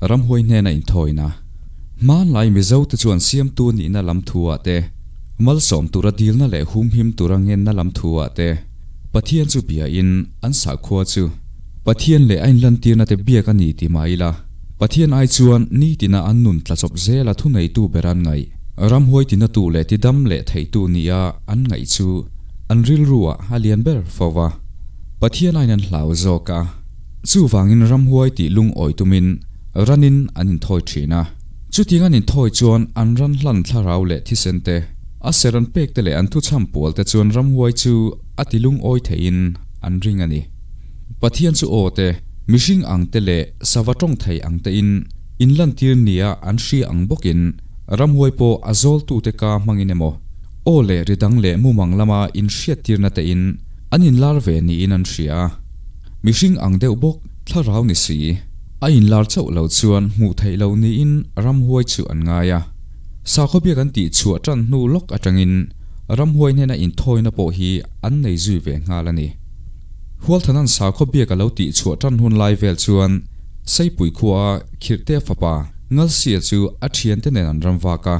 Ramhuai hnena inthawina. Hmanlai Mizote chuan siamtu nihna lam thu-ah te, malsawm tura dilna leh humhim tura ngenna lam thu-ah te Pathian chu biain an sakhua chu Pathian leh a inlantirna te biak a ni ti mah ila, Pathian ai chuan nitina an nun tlachawp zela thuneitu ber an ngaih. Ramhuai tinatu leh tidam leh theitu nia an ngaih chu an rilruah a lian ber fo va. Pathian aiin an hlau zawk a. Chuvangin ramhuai tih lungawi tumin ranin an inthawi thin a. Chutiang an inthawi chuan an ran hlan thlarau leh thisen te, a ser an pek te leh an thuchham pual te chuan ramhuai chu a ti lungawi theiin an ring a ni. Pathian chu aw te, mihring ang te leh sava tawng thei ang tein inlantir nia an hria ang bawkin ramhuai pawh a zawltute ka hmangin emaw, aw leh ri dang leh mumang lama inhriattirna tein an inlar ve niin an hria a. Mihring ang deuh bawk thlarau ni si, a inlar chauh lo chuan hmuh theih loh niin ramhuai chu an ngai a. Sakhaw biak an tih chhuah tan hnu lawk atangin ramhuai hnena inthawina pawh hi an nei zui ve nghal a ni. Hualthanan sakhaw biak a lo tih chhuah tan hun lai vel chuan Seipui khuaa Khirhtea fapa Ngalsia chu a thiante nen an ram vak a.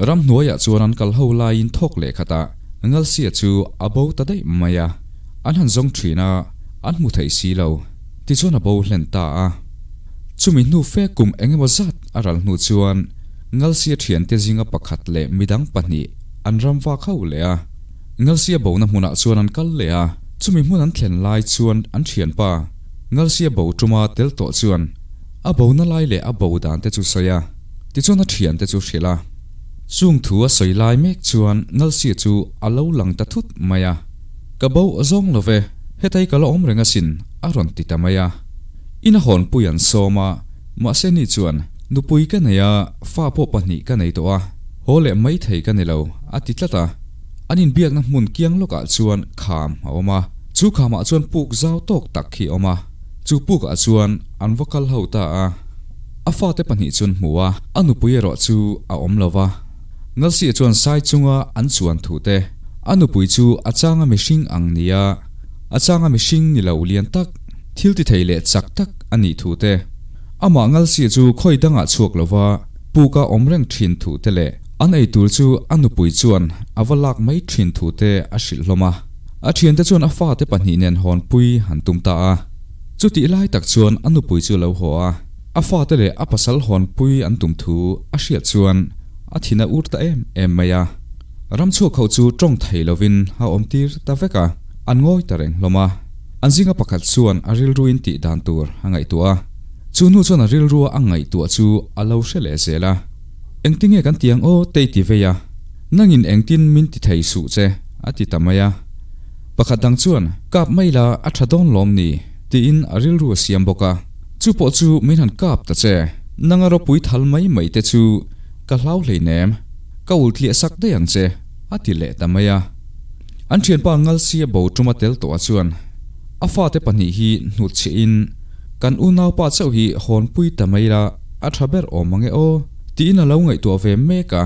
Ramhnuaiah chuan an kal ho laiin thawk leh khatah Ngalsia chu a bo ta daih mai a. An han zawng thin a, an hmu thei si lo. Tichuan a bo hlen ta a. Chumi hnu fe kum eng emaw zat a ral hnu chuan Ngalsia thiante zinga pakhat leh midang pahnih an ram vak ho leh a. Ngalsia bona hmunah chuan an kal leh a, chumi hmun an thlen lai chuan an thianpa Ngalsia bo tuma tel tawh chuan a bona lai leh a bo dan te chu sawi a, tichuan a thiante chu hrilh a. Chung thu a sawi lai mek chuan Ngalsia chu a lo lang ta thut mai a. Ka bo zawng lo ve, hetai ka la awm reng asin, a rawn ti ta mai a. Ina hawnpui an sawm a, mahse ni chuan, Nupui ka nei a, fa pawh pahnih ka nei tawh a, haw leh mai thei ka ni lo, a ti tlat a. An inbiakna hmun kiang lawkah chuan kham a awm a, chu khamah chuan puk zau tawk tak khi a awm a, chu pukah chuan an va kal ho ta a. A fate pahnih chuan hmu a, a nupui erawh chu a awm lo va. Nalsia chuan sai chunga an chuan thu te, a nupui chu a changa mihring ang nia, a changa mihring ni lo lian tak, thil ti thei leh chak tak a nih thu te, amah Ngalsia chu khawi dangah chhuak lova puka awm reng thin thu te leh an ei tur chu a nupui chuan a va lak mai thin thu te a hrilh hlawm a. A thiante chuan a fate pahnih nen hawnpui an tum ta a. Chutih lai tak chuan a nupui chu a lo haw a. A fate leh a pasal hawnpui an tum thu a hriat chuan a thin a ur ta em em mai a. Ramchhuak ho chu tawng thei lovin a awm tir ta vek a, an ngawi ta reng hlawm a. An zinga pakhat chuan a rilruin tih dan tur a ngaihtuah a. Chu hnu chuan a rilrua a ngaihtuah chu a lo hre leh zel a. Engtinge kan ti ang aw tei ti vei a, nangin engtin min ti thei suh che, a ti ta mai a. Pakhat dang chuan, Kap mai la, a tha dawn lawm ni? tiin a rilru a siam bawk a. Chu pawh chu min han kap ta che. Nanga ropui thal mai mai te chu ka hlau hleinem, ka ul tliah sak daih ang che, a ti leh ta mai a. An thianpa Ngalsia bo tuma tel tawh ah chuan a fate pahnih hi hnut chhiah in kan unaupa chauh hi hawnpui ta mai la a tha ber awm ang e aw, tiin a lo ngaihtuah ve mek a.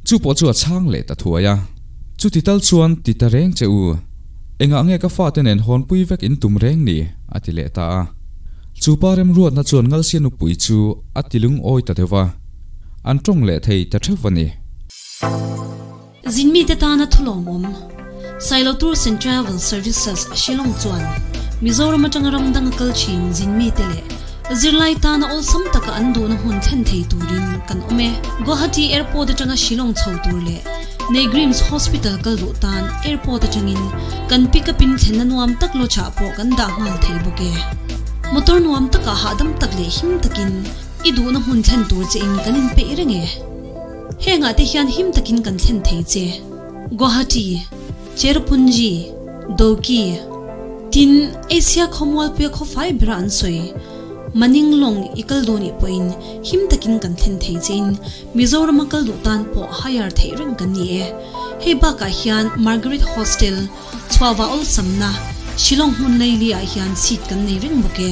Chu pawh chu a chhang leh ta thuai a. Chuti tal chuan ti ta reng che u. Engah nge ka fate nen hawnpui vek in tum reng ni? a ti leh ta a. Chu pa remruatna chuan Ngalsia nupui chu a ti lungawi ta deuh va, an tawng leh thei ta theuh a ni. Zinmite tana thulawmawm, Sailo Tours and Travel Services, Shillong chuan Mizoram atanga ram danga kal thin zinmite leh zirlai tana awlsam taka an duhna hmun thlen thei turin kan awm e. Guwahati Airport atanga Shillong chho tur leh Neigrims Hospital kal duh tan Airport atangin kan pick up in thlenna nuam tak lawchah pawh kan dah nghal thei bawk e. Motor nuam takah hahdam tak leh him takin i duhna hmun thlen tur che in kan inpeih reng e. Hengah te hian him takin kan thlen thei che. Guwahati, Cherrapunji, Dawki, tin Asia khawmualpuia khawfai bera an sawi Maninglong i kal duh nih pawhin him takin kan thlen thei che in Mizorama kal duh tan pawh hire theih reng kan ni e. Hei bakah hian Margaret Hostel, Chhuahva awlsamna, Shillong hmun Laili ah hian seat kan nei reng bawk e.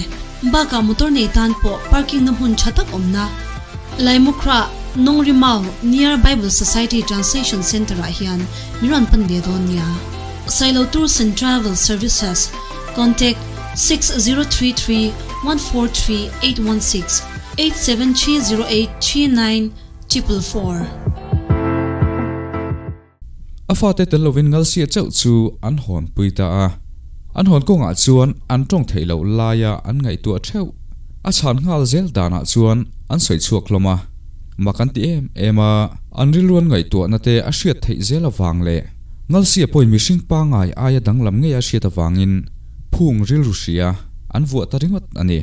Bakah motor nei tan pawh parking na hmun tha tak awmna, Laimukhra, Nongrimau, near Bible Society Translation Centre ah hian min rawn pan ve dawn nia. Sailo Tours and Travel Services, Contact, 6033 143 816. 87308 39444. A fate tel lovin Ngalsia chauh chu an hawn pui ta a. An hawn kawngah chuan an tawng theih loh laia an ngaihtuah theuh. A chhan nghal zel danah chuan an sawi chhuak hlawm a. Mak an ti em em a, an rilruan ngaihtuahna te a hriat theih zel avang leh Ngalsia pawhin mihring pangngai aia danglam ngei a hriat avangin phung rilru hria an vuah ta ringawt a ni.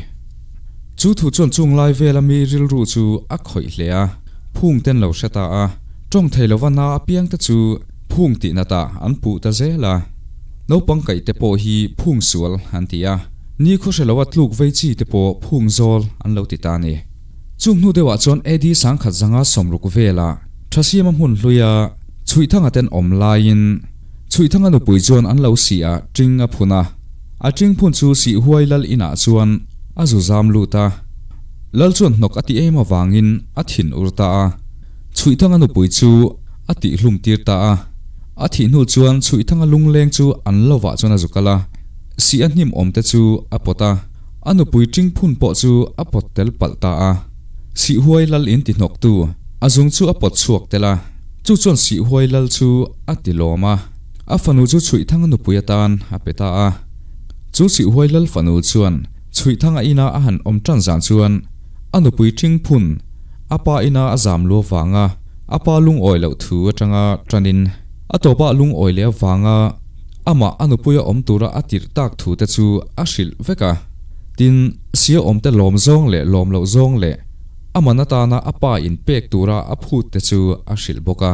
Chu thu chuan chung lai vela mi rilru chu a khawih hle a, phung ten lo hre ta a, tawng thei lova na apiang te chu phung tih natah an puh ta zel a. Naupang kaih te pawh hi phung sual an ti a, ni khaw hre loa tluk vei chi te pawh phung zawl an lo ti ta a ni. Chung hnu deuhah chuan AD 1160 velah Thasiama hmun hluia Chhuihthanga ten awm laiin Chhuihthanga nupui chuan an lo sih a ṭing a phun a. A ṭing phun chu sih huai lal inah chuan a zu zam lut a. Lal chuan hnawk a ti em avangin a thin ur ta a. Chhuihthanga nupui chu a tihhlum tir ta a. A thih hnu chuan Chhuihthanga lungleng chu an lovah chuan a zu kal a. Sih a hnim awm te chu a pawt a. A nupui ṭing phun pawh chu a pawt tel palh ta a. Sih huai lal in ti hnawktu a zung chu a pawt chhuak tel a. Chu chuan Sihhuai lal chu a ti lawm a, a fanu chu Chhuihthanga nupui atan a pe ta a. Chu Sihhuai lal fanu chuan Chhuihthanga ina a han awm tan zan chuan a nupui Ṭingphun a pa ina a zam lu avanga a pa lungawi loh thu atanga tanin a tawpah lungawi leh avanga amah a nupuia awm tura a tirh tak thu te chu a hrilh vek a. Tin, sia awmte lawm zawng leh lawm loh zawng leh A man atana a pa in pek tura a phut te chu a hrilh bawk a.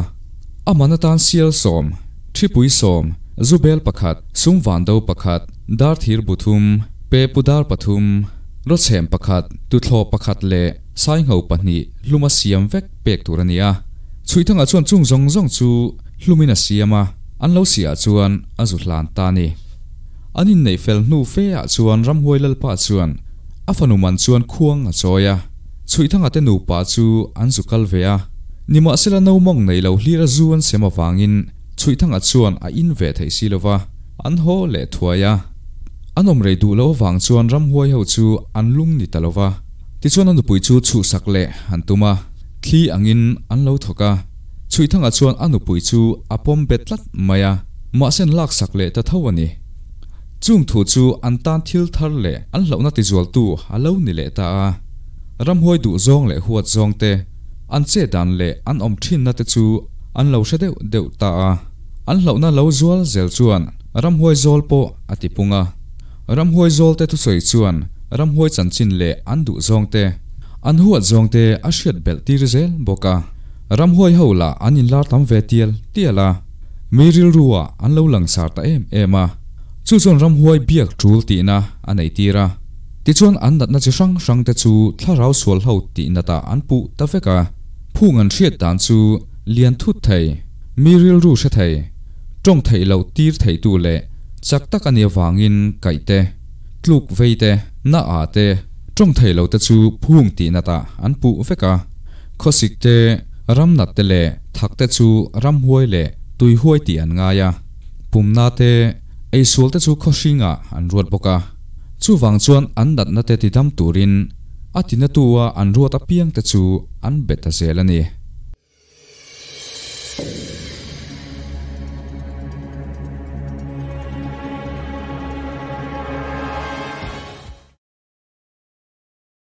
A man atan sial sawm, thipui sawm, zubel pakhat, sumvando pakhat, darthir bu thum, pepu dar pathum, rawchhem pakhat, tuthlawh pakhat leh saingho pahnih hluma siam vek pek tur a ni a. Chhuihthangah chuan chung zawng zawng chu hlumin a siam a, an lo siah chuan a zu hlan ta a ni. An inneih fel hnu fe ah chuan Ramhuai Lalpa chuan a fanu man chuan khuang a chawi a, Chhuihthanga te nupa chu an zu kal ve a. Nimahsela no mawng nei lo hlir a zu an sem avangin Chhuihthanga chuan a in ve theih si lova, an haw leh thuai a. An awm rei duh loh avang chuan Ramhuai ho chu an lung ni ta lova, tichuan a nupui chu chhuhsak leh an tum a, thli angin an lo thawk a. Chhuihthanga chuan a nupui chu a pawm bet tlat mai a, mahse an laksak leh ta tho a ni. Chung thu chu an tan thil thar leh an hlauhna tizualtu a lo ni leh ta a. Ramhuai duh zawng leh huat zawng te, an chet dan leh an awm thinna te chu an lo hre deuh deuh ta a. An hlauhna lo zual zel chuan ramhuai zawl pawh a ti pung a. Ramhuai zawl te thusawi chuan ramhuai chanchin leh an duh zawng te, an huat zawng te a hriat belh tir zel bawk a. Ramhuai ho lah an inlar tam ve tial tial a, mi rilru ah an lo langsar ta em em a, chu chuan ramhuai biak tul tihna a nei tir a. Tichuan an natna chi hrang hrang te chu thlarau sual ho tih natah an puh ta vek a, phung an hriat dan chu lian thut thei, mi rilru hre thei, tawng theih loh tir theitu leh chak tak a nih avangin kaih te, tluk vei te, na ah te, tawng theih loh te chu phung tih natah an puh vek a. Khawsik te, ram nat te leh thak te chu ramhuai leh tuihuai tih an ngai a, pumna te, eisual te chu khawhringah an ruat bawk a. Chuvang chuan an natna te tidam turin a tinatua an ruat apiang te chu an bet ta zel a ni.